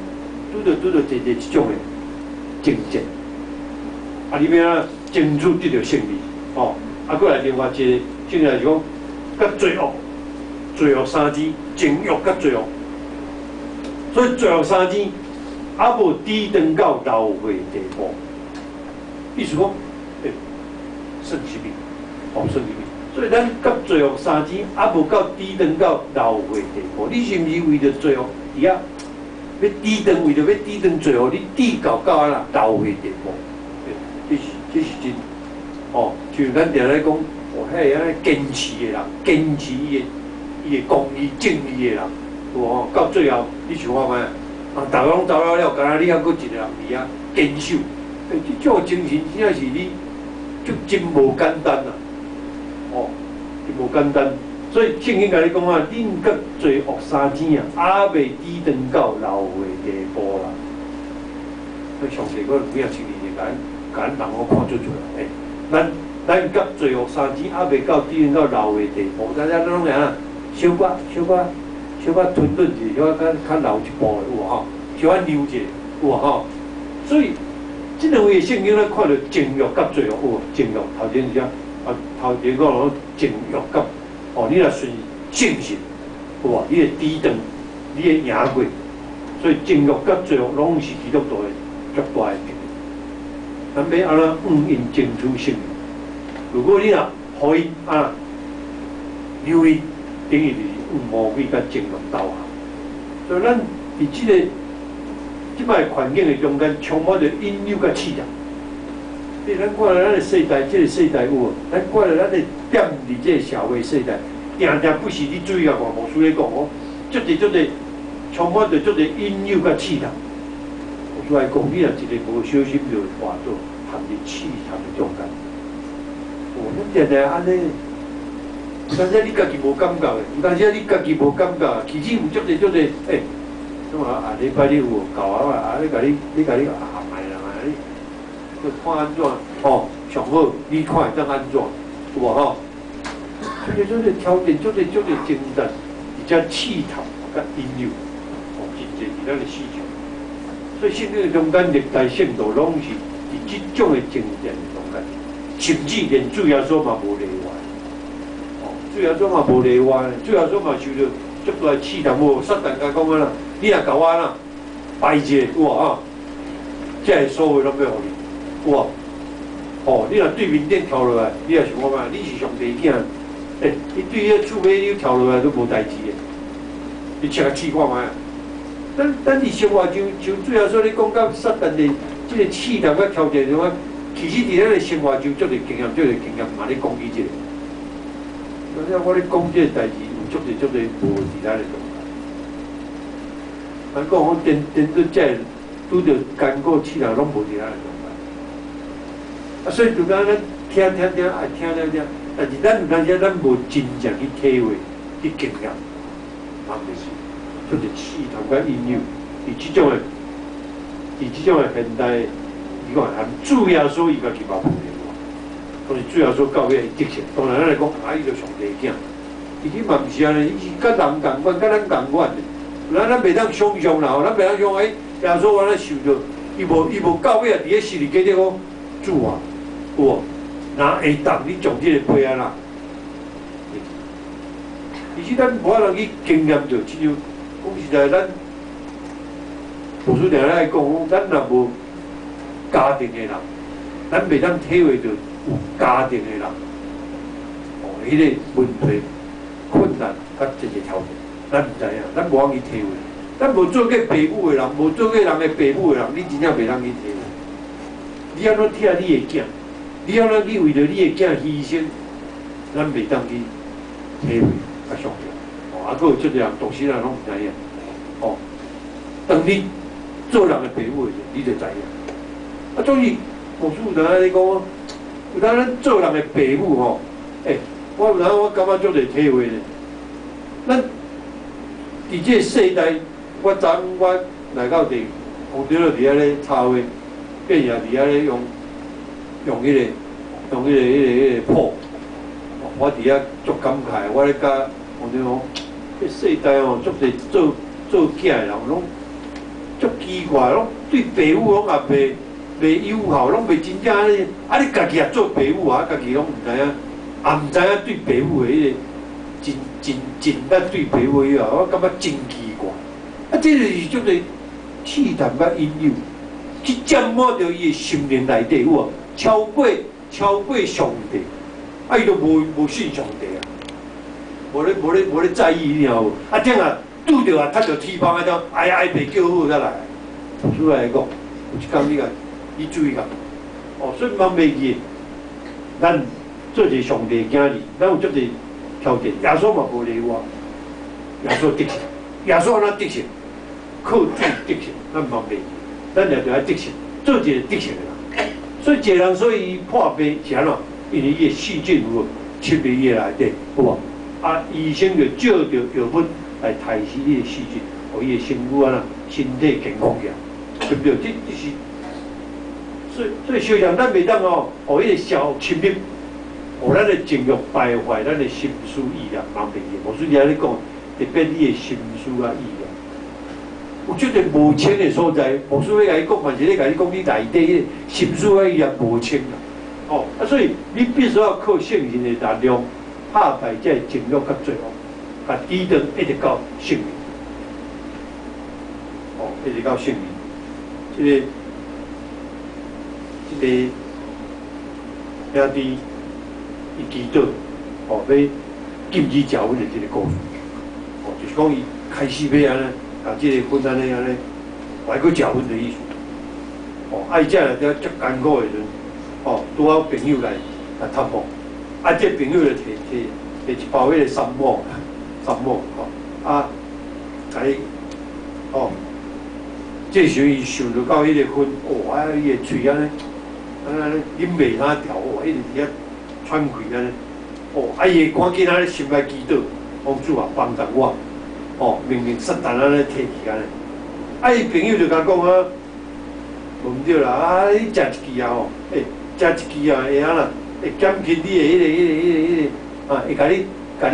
Speaker 1: 拄著濟濟這種的爭戰，啊，你欲按怎爭取得著勝利，哦，啊，閣來另外一个，正來是講，佮罪惡，罪惡三支，情慾佮罪惡，所以罪惡三支猶無抵擋到老歲地步，意思講，欸，算啥物？哦，算啥物？所以咱佮罪惡三支猶無到抵擋到老歲地步，你是毋是為著罪惡佇遐欲抵擋？為著欲抵擋罪惡，你抵到按怎老歲地步？欸，這是真，哦，就像咱定咧講，哦，彼个按呢堅持的人，堅持伊的公義正義的人，有無吼？到最後，你想看覓啊？啊，逐个攏走了了，干焦你猶閣一个人佇遐堅守，欸，這種精神真正是你足真無簡單啊！哦，真無簡單。所以聖經共你講啊，恁佮罪惡三支啊，猶未抵擋到老歲地步啦。所以上帝可能幾若千年前，共咱人攏看足濟啦。欸，咱佮罪惡三支猶未到抵擋到老歲地步，咱咱攏會按怎？小可小可小可吞頓者，小可較較老一步的有無吼？小可讓一下有無吼？所以這兩位聖經咱看著情慾佮罪惡有無？情慾頭前是啥？啊，頭前講講情慾佮哦，你若順聖神有無？你會抵擋，你會贏過。所以情慾佮罪惡攏是基督徒的足大的敵人。咱欲按怎向𪜶爭取勝利？如果你若予伊按怎讓伊，等於就是向魔鬼佮情慾投降。所以咱佇這个這擺環境的中間，充滿著引誘佮試探。你咱看著咱的世代，這个世代有無？咱看著咱的踮佇這个社會世代，定定不時你注意共看，牧師咧講哦，足濟足濟，充滿著足濟引誘佮試探。牧師來講，你若一个無小心就會跌倒，陷佇試探的中間。哦，咱定定按呢，有當時你家己無感覺的，有當時你家己無感覺，其實有足濟足濟，欸，怎啊？啊，禮拜日有無夠啊？啊，你共你啊，莫啦莫，你去看按怎吼，上好你看會當按怎，有無吼？足濟足濟挑戰，足濟足濟掙扎，而且試探佮引誘，哦，真濟佇咱的四周。所以聖經的中間歷代聖徒攏是佇這種的爭戰中間，甚至連主耶穌嘛無例外。哦，主耶穌嘛無例外，主耶穌嘛受著足大試探，無撒旦共講啊啦，你若共我啦拜一下，有無吼？這个所有攏欲予你，有無？哦，你若對面頂跳落來，你也想看覓？你是上帝囝，欸，你對彼厝尾你跳落來都無代誌的，你試共試看覓啊？咱佇生活中，像主耶穌咧講到撒旦的這个試探佮挑戰什麼，其實佇咱的生活中，足濟經驗，足濟經驗嘛咧講起這个。所以我咧講這个代誌，有足濟足濟無佇咱的中間。咱講講顛顛倒這个拄著艱苦試探，攏無佇咱的中間。啊，所以就講咱聽聽聽，愛聽聽聽，但是咱有當時咱無真正去體會、去經驗，嘛就是。就是試探佮引誘，佇這種的現代，伊講含主耶穌伊家己嘛無例外。當時主耶穌到尾伊得勝，當然咱來講，啊，伊就上帝囝，其實嘛毋是按呢，伊是佮人仝款，佮咱仝款的。咱袂當想象啦，吼，咱袂當想，欸，耶穌按呢受著，伊無到尾啊，佇咧十字架頂講，主啊，有無？若會當你將這個杯按怎？其實咱無法度去經驗著，親像講實在，咱牧師定定愛講，咱若無家庭的人，咱袂當體會著有家庭的人，哦，彼个問題、困難佮這個挑戰，咱毋知影，咱無法去體會。咱無做過爸母的人，無做過人的爸母的人，你真正袂當去體會。你按怎疼你的囝？你要咱去為著你的囝犧牲，咱袂當去體會佮想像。哦，啊，閣有足濟人獨身人攏毋知影。哦，當你做人的爸母的時，你就知影。啊，總之，牧師有當咧講，有當咱做人的爸母吼，欸，我有當我感覺足濟體會呢。咱佇這個世代，我昨昏我來到佇空中佇遐咧插花，變也佇遐咧用彼個鋪，我佇遐足感慨，我咧佮空中講，這世代吼，足濟做做囝的人攏足奇怪，攏對爸母攏也袂友好，攏袂真正按呢。啊，你家己也做爸母啊，家己攏毋知影，也毋知影對爸母的彼個真真盡力對爸母以後，我感覺真奇怪。啊，這個是足濟試探佮引誘，去佔滿著伊的心靈內底有無？超過上帝，啊，伊都無信上帝啊，無咧在意，你知無？啊，等下拄著啊，踢著鐵棒啊，種哀哀袂叫好才來。出來講，有一工你共你注意共，哦，所以毋通袂記，咱做一个上帝囝兒，咱有足濟挑戰。耶穌嘛無例外，耶穌得勝，耶穌按怎得勝？靠主得勝，咱毋通袂記，咱也著愛得勝，做一个得勝的人。所以一個人所以伊破病是按怎？因為伊的細菌有無侵入伊的內底，有無？啊，醫生就借著藥物來殺死伊的細菌，予伊的身軀按怎身體健康起來，對不對？這是所以小人咱袂當哦，予彼個小侵入，予咱的情欲敗壞咱的心思意念，茫袂記。牧師佇遐咧講，特別你的心思佮意念，有這個無清的所在，牧師欲共你講，嘛是咧共你講，你內底彼個心思佮意念無清啦。哦，啊，所以你必須要靠聖靈的力量，拍敗這個情欲佮罪惡，共抵擋一直到勝利。哦，一直到勝利。這個兄弟伊祈禱，哦，欲禁止食薰的這個故事。哦，就是講伊開始欲按呢，共這个薰按呢按呢，來去食薰的意思。哦，啊，伊這若足艱苦的時陣，哦，拄好朋友來探訪，啊，這朋友就提提提一包彼个三寶，三寶吼，啊，共伊，哦，這時陣伊想著到彼个薰，哦，啊，伊的喙按呢，按呢忍袂哪牢，哦，一直佇遐喘氣按呢，哦，啊，伊會趕緊按呢心內祈禱，講主啊，幫助我，哦，命令撒旦按呢退去按呢，啊，伊朋友就共講啊，無毋對啦，啊，你食一支啊吼，欸，食一支啊會按怎？會減輕你的彼個，啊，會共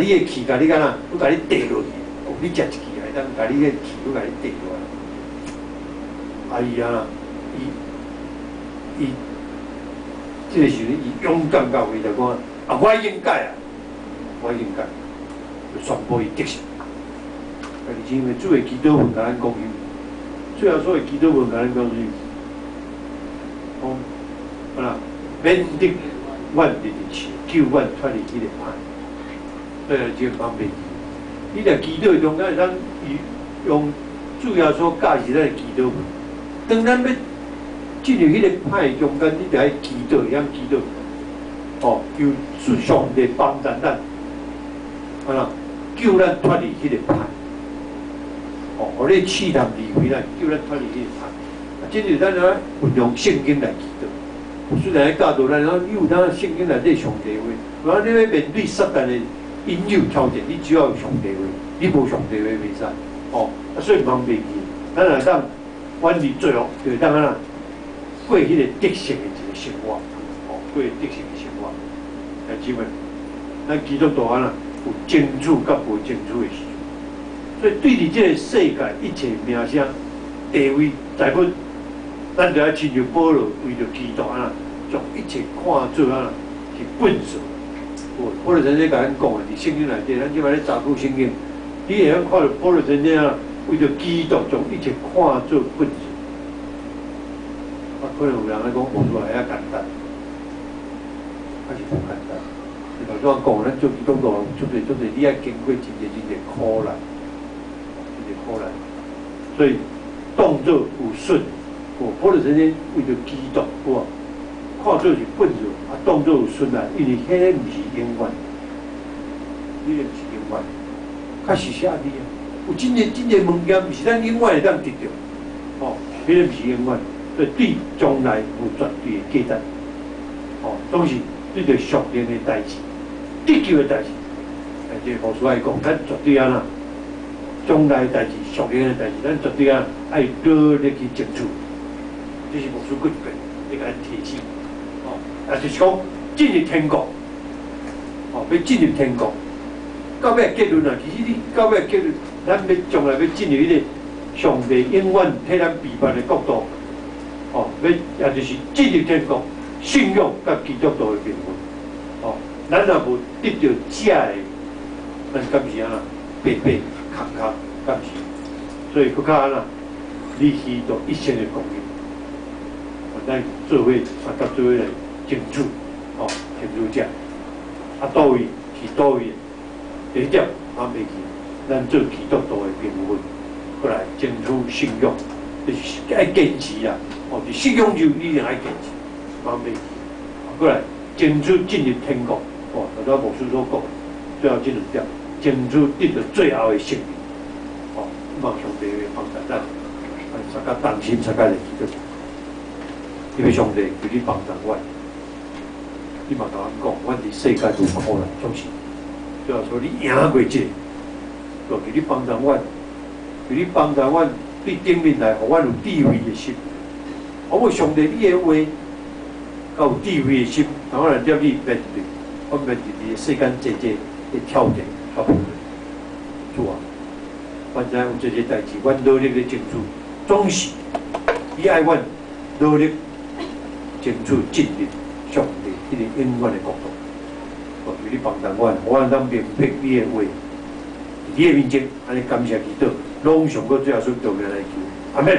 Speaker 1: 你的氣，共你按怎？閣共你綴落去。哦，你食一支啊，會當共你的氣閣共你綴落來。啊，伊按怎？伊這个時陣伊勇敢到回答講啊，我已經改啊，我已經改，就宣布伊得勝。啊，是因為主的祈禱文共咱講，主耶穌的祈禱文共咱講啥？講啊，免得阮入去，救阮脫離彼個歹。對啊，這個方便。你若祈禱中間，咱用主耶穌教示咱的祈禱文。當咱欲進入彼个歹中間，你著愛祈禱，會曉祈禱。哦，求主上帝幫助咱，啊，救咱脫離彼個歹。哦，予你試探離開咱，救咱脫離彼個歹。啊，這就是咱來運用聖經來祈禱。雖然教導咱，你有當聖經內底上帝話，我你欲面對撒旦的引誘挑戰，你只要有上帝話，你無上帝話袂使。哦，啊，所以毋通袂記，咱若當遠離罪惡，就會當按怎過彼個得勝的一個生活。哦，過得勝的生活。來，姊妹，咱基督徒按怎有爭取佮無爭取的時陣，所以對佇這個世界一切名聲、地位、財物，咱就愛親像保羅為著基督按怎，將一切看做按怎是糞掃。保羅先生共咱講的，佇聖經內底，咱這擺咧查考聖經，你會曉看著保羅先生為著基督將一切看做糞掃。啊，可能有人咧講，無出來遐簡單，還是無簡單。你頭拄仔講，咱做基督徒，足濟足濟，你愛經過真濟真濟苦難，真濟苦難。所以當做有損。哦，保羅先生為著基督，有無？看做是糞尿，啊，當做有損害，因為彼个毋是永遠，彼个毋是永遠，確實是按呢啊。有真濟真濟物件，毋是咱永遠會當得著，吼，彼个毋是永遠，所以對將來無絕對的價值，吼，總是對著屬靈的代誌、得救的代誌，哎，這個牧師愛講，咱絕對按怎？將來的代誌、屬靈的代誌，咱絕對按愛努力去爭取。這是牧師閣一遍，咧共咱提醒，吼，啊，就是講進入天國，吼，欲進入天國，到尾結論啊，其實你到尾結論，咱欲將來欲進入彼个上帝永遠替咱備辦的國度，吼，欲也就是進入天國，信仰佮基督徒的名分，吼，咱若無得著這个，咱敢是按怎白白空空，敢是？所以閣較按怎，你虛度一生的光陰。咱做伙啊，佮做伙來爭取，吼，爭取這，啊，佗位是佗位？第一點，啊，袂記，咱做基督徒的名分，過來爭取信仰，就是愛堅持啦。哦，佇信仰就一定愛堅持，啊，袂記，過來爭取進入天國，哦，頭拄牧師所講，最後這兩點，爭取得著最後的勝利，哦，望上帝會幫助咱，啊，大家同心，大家來祈禱。因為上帝求你幫助阮，你嘛共阮講，阮佇世間有苦難，總是，就是說你贏過這個，就求你幫助阮，求你幫助阮對頂面來，予阮有智慧的心。好無上帝你的話，較有智慧的心，當我來掠你面對，我面對佇世間濟濟的挑戰佮問題。主啊，阮知影有這個代誌，阮努力咧爭取，總是伊愛阮努力爭取進入上帝彼个永遠的國度。求你幫助阮，予阮通明白你的話，佇你的面前，按呢感謝祈禱，攏上閣主耶穌聖名來求，阿們。